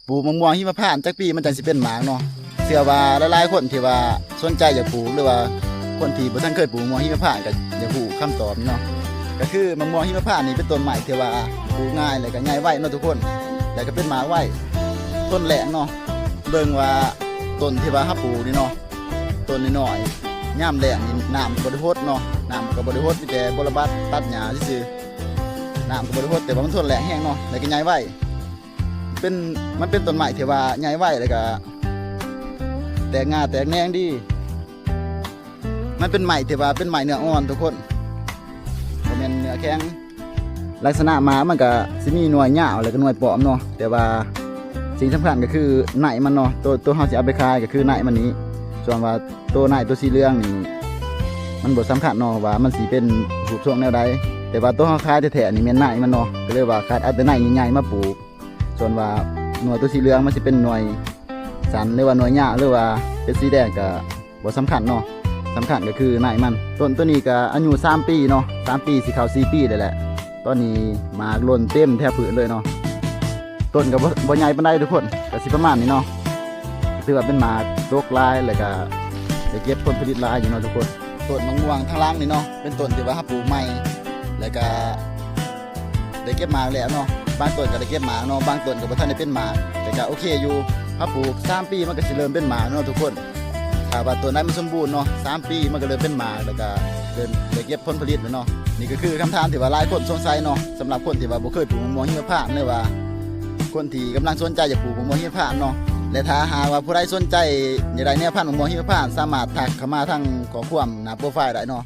ປູກໝາກມ່ວງຫິມະພານຈັກປີມັນຈັ່ງຊິເປັນໝາກເນາະ? ເຊື່ອວ່າຫຼາຍໆຄົນທີ່ວ່າສົນໃຈຢາກປູກ ຫຼືວ່າຄົນທີ່ບໍ່ທັນເຄີຍປູກໝາກມ່ວງຫິມະພານກໍຢາກຮູ້ຄຳຕອບນີ້ເນາະ. ກໍຄືໝາກມ່ວງຫິມະພານນີ້ເປັນຕົ້ນໄມ້ທີ່ວ່າປູກງ່າຍ ແລ້ວກໍໃຫຍ່ໄວເນາະທຸກຄົນ ແລ້ວກໍເປັນໝາກໄວ ທົນແລ້ງເນາະ. ເບິ່ງວ່າຕົ້ນທີ່ວ່າເຮົາປູກນີ້ເນາະ ຕົ້ນນ້ອຍໆ ຍາມແລ້ງນີ້ນ້ຳກໍບໍ່ໄດ້ຫົດເນາະ ນ້ຳກໍບໍ່ໄດ້ຫົດ ມີແຕ່ບົວລະບັດຕັດຫຍ້າຊື່ໆ ນ້ຳກໍບໍ່ໄດ້ຫົດ ແຕ່ວ່າມັນທົນແລ້ງແຮງເນາະ ແລ້ວກໍໃຫຍ່ໄວ. ເປັນ ມັນເປັນຕົ້ນໄມ້ທີ່ວ່າໃຫຍ່ໄວ ແລ້ວກໍແຕກງ່າແຕກແໜງດີ. ມັນເປັນໄມ້ທີ່ວ່າເປັນໄມ້ເນື້ອອ່ອນທຸກຄົນ ບໍ່ແມ່ນເນື້ອແຂງ. ລັກສະນະໝາກມັນກໍຊິມີໜ່ວຍຍາວ ແລ້ວກໍໜ່ວຍປ້ອມເນາະ ແຕ່ວ່າສິ່ງສຳຄັນກໍຄືໃນມັນເນາະ. ໂຕ ໂຕເຮົາຊິເອົາໄປຂາຍກໍຄືໃນມັນນີ້ ສ່ວນວ່າໂຕໃນໂຕສີເຫຼືອງນີ້ ມັນບໍ່ສຳຄັນເນາະວ່າມັນຊິເປັນຮູບຊົງແນວໃດ ແຕ່ວ່າໂຕເຮົາຂາຍແທ້ໆນີ້ແມ່ນໃນມັນເນາະ. ກໍເລີຍວ່າຄັດເອົາແຕ່ໃນໃຫຍ່ໆມາປູກ ສ່ວນວ່າໜ່ວຍໂຕສີເຫຼືອງມັນຊິເປັນໜ່ວຍສັ້ນ ຫຼືວ່າໜ່ວຍຍາວ ຫຼືວ່າເປັນສີແດງກໍບໍ່ສຳຄັນເນາະ. ສຳຄັນກໍຄືໃນມັນ. ຕົ້ນໂຕນີ້ກໍອາຍຸສາມປີເນາະ ສາມປີຊິເຂົ້າສີ່ປີແລ້ວແຫຼະ. ຕອນນີ້ໝາກຫຼົ່ນເຕັມແຖວພື້ນເລີຍເນາະ. ຕົ້ນກໍບໍ່ ບໍ່ໃຫຍ່ປານໃດທຸກຄົນ ກໍຊິປະມານນີ້ເນາະ. ຖືວ່າເປັນໝາກດົກຫຼາຍ ແລ້ວກໍໄດ້ເກັບຜົນຜະລິດຫຼາຍຢູ່ເນາະທຸກຄົນ. ຕົ້ນໝາກມ່ວງທາງຫຼັງນີ້ເນາະ ເປັນຕົ້ນທີ່ວ່າເຮົາປູກໃໝ່ ແລ້ວກໍໄດ້ເກັບໝາກແລ້ວເນາະ. ບາງຕົ້ນກໍໄດ້ເກັບໝາກເນາະ ບາງຕົ້ນກໍບໍ່ທັນໄດ້ເປັນໝາກ ແຕ່ກໍໂອເຄຢູ່. ເຮົາປູກສາມປີມັນກໍຊິເລີ່ມເປັນໝາກເນາະທຸກຄົນ. ຖ້າວ່າຕົ້ນໃດມັນສົມບູນເນາະ ສາມປີມັນກໍເລີ່ມເປັນໝາກ ແລ້ວກໍເລີ່ມໄດ້ເກັບຜົນຜະລິດແລ້ວເນາະ. ນີ້ກໍຄືຄຳຖາມທີ່ວ່າຫຼາຍຄົນສົງໄສເນາະ ສຳລັບຄົນທີ່ວ່າບໍ່ເຄີຍປູກໝາກມ່ວງຫິມະພານ ຫຼືວ່າຄົນທີ່ກຳລັງສົນໃຈຢາກປູກໝາກມ່ວງຫິມະພານເນາະ. ແລະ ຖ້າຫາກວ່າຜູ້ໃດສົນໃຈຢາກໄດ້ແນວພັນໝາກມ່ວງຫິມະພານ ສາມາດທັກເຂົ້າມາທາງຂໍ້ຄວາມໜ້າໂປຣໄຟໄດ້ເນາະ.